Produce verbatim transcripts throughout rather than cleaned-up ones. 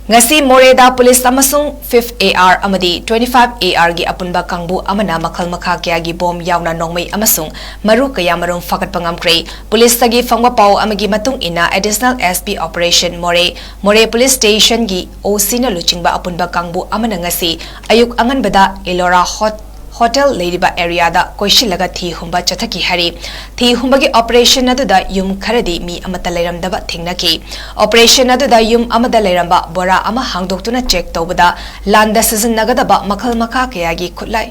ꯉꯁꯤ ꯃꯣꯔꯦꯗ ꯄꯨꯂꯤꯁ ꯑꯃꯁꯨꯡ ꯐꯤꯐ ꯑꯦ ꯑꯥꯔ ꯑꯃꯗꯤ ꯇ꯭ꯋꯦꯟꯇꯤ ꯐꯥꯏꯚ ꯑꯦ ꯑꯥꯔꯒꯤ ꯑꯄꯨꯟꯕ ꯀꯥꯡꯕꯨ ꯑꯃꯅ ꯃꯈꯜ ꯃꯈꯥ ꯀꯌꯥꯒꯤ ꯕꯣꯝ ꯌꯥꯎꯅ ꯅꯣꯡꯃꯩ ꯑꯃꯁꯨꯡ ꯃꯔꯨ ꯀꯌꯥꯃꯔꯨꯝ ꯐꯥꯒꯠꯄ ꯉꯝꯈ꯭ꯔꯦ꯫ ꯄꯨꯂꯤꯁꯇꯒꯤ ꯐꯪꯕ ꯄꯥꯎ ꯑꯃꯒꯤ ꯃꯇꯨꯡ ꯏꯟꯅ, ꯑꯦꯗꯤꯁꯅꯦꯜ ꯑꯦꯁ ꯄꯤ ꯑꯣꯄꯔꯦꯁꯟ ꯃꯣꯔꯦ, ꯃꯣꯔꯦ ꯄꯨꯂꯤꯁ ꯁ꯭ꯇꯦꯁꯟꯒꯤ ꯑꯣ ꯁꯤꯅ ꯂꯨꯆꯤꯡꯕ ꯑꯄꯨꯟꯕ ꯀꯥꯡꯕꯨ ꯑꯃꯅ ꯉꯁꯤ ꯑꯌꯨꯛ ꯑꯉꯟꯕꯗ ꯏꯂꯣꯔꯥ ꯍꯣꯠ-, ꯍꯣꯇꯦꯜ ꯂꯩꯔꯤꯕ ꯑꯦꯔꯤꯌꯥꯗ ꯀꯣꯏꯁꯤꯜꯂꯒ ꯊꯤ ꯍꯨꯝꯕ ꯆꯠꯊꯈꯤ ꯍꯥꯏꯔꯤ꯫ ꯊꯤ ꯍꯨꯝꯕꯒꯤ ꯑꯣꯄꯔꯦꯁꯟ ꯑꯗꯨꯗ ꯌꯨꯝ ꯈꯔꯗꯤ ꯃꯤ ꯑꯃꯠꯇ ꯂꯩꯔꯝꯗꯕ ꯊꯦꯡꯅꯈꯤ꯫ ꯑꯣꯄꯔꯦꯁꯟ ꯑꯗꯨꯗ ꯌꯨꯝ ꯑꯃꯗ ꯂꯩꯔꯝꯕ ꯕꯣꯔꯥ ꯑꯃ ꯍꯥꯡꯗꯣꯛꯇꯨꯅ ꯆꯦꯛ ꯇꯧꯕꯗ ꯂꯥꯟꯗ ꯁꯤꯖꯤꯟꯅꯒꯗꯕ ꯃꯈꯜ ꯃꯈꯥ ꯀꯌꯥꯒꯤ ꯈꯨꯠꯂꯥꯏ,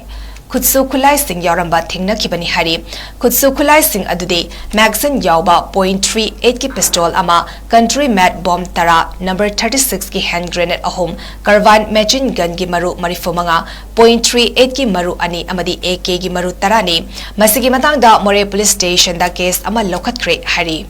ꯈꯨꯠꯁꯨ ꯈꯨꯠꯂꯥꯏꯁꯤꯡ ꯌꯥꯎꯔꯝꯕ ꯊꯦꯡꯅꯈꯤꯕꯅꯤ ꯍꯥꯏꯔꯤ꯫ ꯈꯨꯠꯁꯨ ꯈꯨꯠꯂꯥꯏꯁꯤꯡ ꯑꯗꯨꯗꯤ ꯃꯦꯒꯥꯖꯤꯟ ꯌꯥꯎꯕ ꯄꯣꯏꯟ ꯊ꯭ꯔꯤ ꯑꯩꯠꯀꯤ ꯄꯤꯁꯇꯣꯜ ꯑꯃ, ꯀꯟꯇ꯭ꯔꯤ ꯃꯦꯠ ꯕꯣꯝ ꯇꯔꯥ, ꯅꯝꯕꯔ ꯊꯥꯔꯇꯤ ꯁꯤꯛꯁꯀꯤ ꯍꯦꯟ ꯒ꯭ꯔꯦꯅꯦꯗ ꯑꯍꯨꯝ, ꯀꯥꯔꯕꯥꯏꯟ ꯃꯦꯆꯤꯟ ꯒꯟꯒꯤ ꯃꯔꯨ ꯃꯔꯤꯐꯨ ꯃꯉꯥ, ꯄꯣꯏꯟ ꯊ꯭ꯔꯤ ꯑꯩꯠꯀꯤ ꯃꯔꯨ ꯑꯅꯤ ꯑꯃꯗꯤ ꯑꯦ ꯀꯦꯒꯤ ꯃꯔꯨ ꯇꯔꯥꯅꯤ꯫ ꯃꯁꯤꯒꯤ ꯃꯇꯥꯡꯗ ꯃꯣꯔꯦ ꯄꯨꯂꯤꯁ ꯁ꯭ꯇꯦꯁꯟꯗ ꯀꯦꯁ ꯑꯃ ꯂꯧꯈꯠꯈ꯭ꯔꯦ ꯍꯥꯏꯔꯤ꯫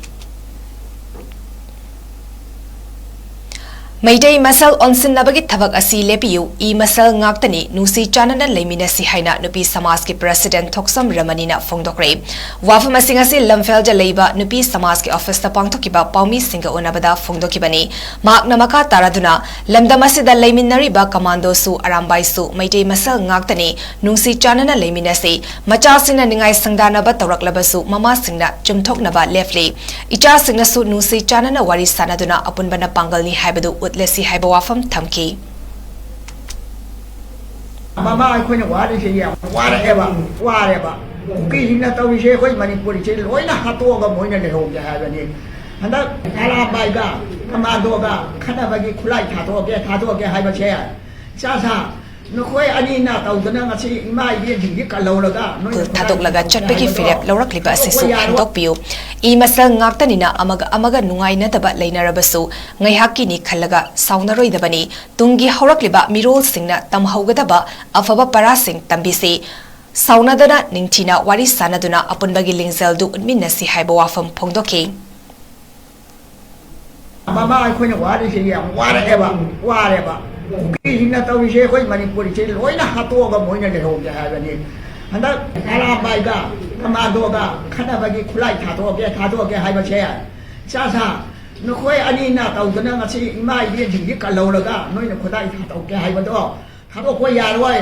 ꯃꯩꯇꯩ ꯃꯁꯦꯜ ꯑꯣꯟꯁꯤꯟꯅꯕꯒꯤ ꯊꯕꯛ ꯑꯁꯤ ꯂꯦꯞꯄꯤꯌꯨ, ꯏ ꯃꯁꯦꯜ ꯉꯥꯛꯇꯅꯤ, ꯅꯨꯡꯁꯤ ꯆꯥꯟꯅꯅ ꯂꯩꯃꯤꯟꯅꯁꯤ ꯍꯥꯏꯅ ꯅꯨꯄꯤ ꯁꯃꯥꯖꯀꯤ ꯄ꯭ꯔꯁꯤꯗꯦꯟꯠ ꯊꯣꯛꯁꯝ ꯔꯃꯅꯤꯅ ꯐꯣꯡꯗꯣꯛꯈ꯭ꯔꯦ꯫ ꯋꯥꯐꯝ ꯑꯁꯤ ꯉꯁꯤ ꯂꯝꯐꯦꯜꯗ ꯂꯩꯕ ꯅꯨꯄꯤ ꯁꯃꯥꯖꯀꯤ ꯑꯣꯐꯤꯁꯇ ꯄꯥꯡꯊꯣꯛꯈꯤꯕ ꯄꯥꯎꯃꯤꯁꯤꯡꯒ ꯎꯅꯕꯗ ꯐꯣꯡꯗꯣꯛꯈꯤꯕꯅꯤ꯫ ꯃꯍꯥꯛꯅ ꯃꯈꯥ ꯇꯥꯔꯗꯨꯅ, ꯂꯝꯗꯝ ꯑꯁꯤꯗ ꯂꯩꯃꯤꯟꯅꯔꯤꯕ ꯀꯃꯥꯟꯗꯣꯁꯨ, ꯑꯔꯥꯝꯕꯥꯏꯁꯨ ꯃꯩꯇꯩ ꯃꯁꯦꯜ ꯉꯥꯛꯇꯅꯤ, ꯅꯨꯡꯁꯤ ꯆꯥꯟꯅꯅ ꯂꯩꯃꯤꯟꯅꯁꯤ꯫ ꯃꯆꯥꯁꯤꯡꯅ ꯅꯤꯡꯉꯥꯏ ꯁꯪꯗꯥꯅꯕ ꯇꯧꯔꯛꯂꯕꯁꯨ ꯃꯃꯥꯁꯤꯡꯅ ꯆꯨꯝꯊꯣꯛꯅꯕ ꯂꯦꯞꯂꯤ꯫ ꯏꯆꯥꯁꯤꯡꯅꯁꯨ ꯅꯨꯡꯁꯤ ꯆꯥꯟꯅꯅ ꯋꯥꯔꯤ ꯁꯥꯟꯅꯗꯨꯅ ꯑꯄꯨꯟꯕꯅ ꯄꯥꯡꯒꯜꯅꯤ ꯍꯥꯏꯕꯗꯨ ꯎꯠꯂꯁꯤ ꯍꯥꯏꯕ ꯋꯥꯐꯝ ꯊꯝꯈꯤ꯫ ꯃꯃꯥ ꯑꯩꯈꯣꯏꯅ ꯋꯥꯔꯤꯁꯦ ꯌꯥꯝ ꯋꯥꯔꯛꯑꯦꯕ, ꯋꯥꯔꯦꯕ꯫ ꯀꯨꯀꯤꯁꯤꯡꯅ ꯇꯧꯔꯤꯁꯦ ꯑꯩꯈꯣꯏ ꯃꯅꯤꯄꯨꯔꯁꯦ ꯂꯣꯏꯅ ꯍꯥꯠꯇꯣꯛꯑꯒ ꯃꯣꯏꯅ ꯂꯩꯍꯧꯒꯦ ꯍꯥꯏꯕꯅꯤ꯫ ꯍꯟꯗꯛ ꯑꯔꯥꯝꯕꯥꯏꯒ ꯀꯃꯥꯟꯗꯣꯒ ꯈꯠꯅꯕꯒꯤ ꯈꯨꯠꯂꯥꯏ ꯊꯥꯗꯣꯛꯑꯒꯦ, ꯊꯥꯗꯣꯛꯑꯒꯦ ꯍꯥꯏꯕꯁꯦ, ꯏꯆꯥꯁꯥ, ꯅꯈꯣꯏ ꯑꯅꯤꯅ ꯇꯧꯗꯅ ꯉꯁꯤ ꯏꯃꯥ ꯏꯕꯦꯟꯁꯤꯡꯁꯤ ꯀꯜꯍꯧꯔꯒ ꯅꯣꯏꯅ ꯊꯥꯗꯣꯛꯂꯒ ꯆꯠꯄꯒꯤ ꯐꯤꯔꯦꯞ ꯂꯧꯔꯛꯂꯤꯕ ꯑꯁꯤꯁꯨ ꯐꯣꯡꯗꯣꯛꯄꯤꯌꯨ꯫ ꯏ ꯃꯁꯦꯜ ꯉꯥꯛꯇꯅꯤꯅ ꯑꯃꯒ ꯑꯃꯒ ꯅꯨꯡꯉꯥꯏꯅꯗꯕ ꯂꯩꯅꯔꯕꯁꯨ ꯉꯥꯏꯍꯥꯛꯀꯤꯅꯤ ꯈꯜꯂꯒ ꯁꯥꯎꯅꯔꯣꯏꯗꯕꯅꯤ꯫ ꯇꯨꯡꯒꯤ ꯍꯧꯔꯛꯂꯤꯕ ꯃꯤꯔꯣꯜꯁꯤꯡꯅ ꯇꯝꯍꯧꯒꯗꯕ ꯑꯐꯕ ꯄꯔꯥꯁꯤꯡ ꯇꯝꯕꯤꯁꯤ꯫ ꯁꯥꯎꯅꯗꯅ ꯅꯤꯡꯊꯤꯅ ꯋꯥꯔꯤ ꯁꯥꯅꯗꯨꯅ ꯑꯄꯨꯟꯕꯒꯤ ꯂꯤꯡꯖꯦꯜꯗꯨ ꯎꯠꯃꯤꯟꯅꯁꯤ ꯍꯥꯏꯕ ꯋꯥꯐꯝ ꯐꯣꯡꯗꯣꯛꯈꯤ꯫ ꯃꯃꯥ ꯑꯩꯈꯣꯏꯅ ꯋꯥꯔꯤꯁꯦ ꯌꯥꯝ ꯋꯥꯔꯛꯑꯦꯕ, ꯋꯥꯔꯦꯕ꯫ ꯀꯨꯀꯤꯁꯤꯡꯅ ꯇꯧꯔꯤꯁꯦ ꯑꯩꯈꯣꯏ ꯃꯅꯤꯄꯨꯔꯁꯦ ꯂꯣꯏꯅ ꯍꯥꯠꯇꯣꯛꯑꯒ ꯃꯣꯏꯅ ꯂꯩꯍꯧꯒꯦ ꯍꯥꯏꯕꯅꯤ꯫ ꯍꯟꯗꯛ ꯑꯔꯥꯝꯕꯥꯏꯒ ꯀꯃꯥꯟꯗꯣꯒ ꯈꯠꯅꯕꯒꯤ ꯈꯨꯠꯂꯥꯏ ꯊꯥꯗꯣꯛꯑꯒꯦ, ꯊꯥꯗꯣꯛꯑꯒꯦ ꯍꯥꯏꯕꯁꯦ, ꯏꯆꯥꯁꯥ, ꯅꯈꯣꯏ ꯑꯅꯤꯅ ꯇꯧꯗꯅ ꯉꯁꯤ ꯏꯃꯥ ꯏꯕꯦꯟꯁꯤꯡꯁꯤ ꯀꯜꯍꯧꯔꯒ ꯅꯣꯏꯅ ꯈꯨꯠꯂꯥꯏ ꯊꯥꯗꯣꯛꯀꯦ ꯍꯥꯏꯕꯗꯣ ꯊꯥꯗꯣꯛꯄ ꯌꯥꯔꯣꯏ꯫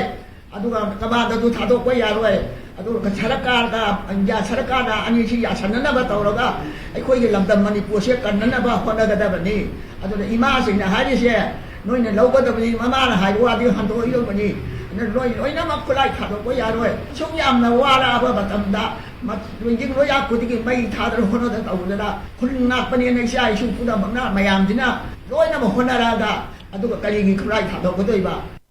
ꯑꯗꯨꯒ ꯀꯃꯥꯟꯗꯣꯗꯨ ꯊꯥꯗꯣꯛꯄ ꯌꯥꯔꯣꯏ꯫ ꯑꯗꯨꯒ ꯁꯔꯀꯥꯔꯒ, ꯏꯟꯗꯤꯌꯥ ꯁꯔꯀꯥꯔꯅ ꯑꯅꯤꯁꯤ ꯌꯥꯁꯟꯅꯅꯕ ꯇꯧꯔꯒ ꯑꯩꯈꯣꯏꯒꯤ ꯂꯝꯗꯝ ꯃꯅꯤꯄꯨꯔꯁꯦ ꯀꯟꯅꯅꯕ ꯍꯣꯠꯅꯒꯗꯕꯅꯤ꯫ ꯑꯗꯨꯅ ꯏꯃꯥꯁꯤꯡꯅ ꯍꯥꯏꯔꯤꯁꯦ ꯅꯣꯏꯅ ꯂꯧꯒꯗꯕꯅꯤ꯫ ꯃꯃꯥꯅ ꯍꯥꯏꯕ ꯋꯥꯗꯤ ꯍꯟꯗꯣꯛꯑꯣꯏꯗꯧꯕꯅꯤ꯫ ꯑꯗꯨꯅ ꯅꯣꯏ ꯂꯣꯏꯅꯃꯛ ꯈꯨꯠꯂꯥꯏ ꯊꯥꯗꯣꯛꯄ ꯌꯥꯔꯣꯏ꯫ ꯑꯁꯨꯛ ꯌꯥꯝꯅ ꯋꯥꯔꯛꯑꯕ ꯃꯇꯝꯗ ꯃ-, ꯂꯣꯏꯖꯤꯡ ꯂꯣꯏꯌꯥ ꯈꯨꯗꯤꯡꯒꯤ ꯃꯩ ꯊꯥꯗꯅ ꯍꯣꯠꯅꯗꯅ ꯇꯧꯗꯅ ꯈꯨꯟ ꯉꯥꯛꯄꯅꯦꯅ ꯏꯆꯥ ꯏꯁꯨ ꯄꯨꯝꯅꯃꯛꯅ ꯃꯌꯥꯝꯁꯤꯅ ꯂꯣꯏꯅꯃꯛ ꯍꯣꯠꯅꯔꯛꯑꯒ ꯑꯗꯨꯒ ꯀꯔꯤꯒꯤ ꯈꯨꯠꯂꯥꯏ ꯊꯥꯗꯣꯛꯀꯗꯣꯏꯕ?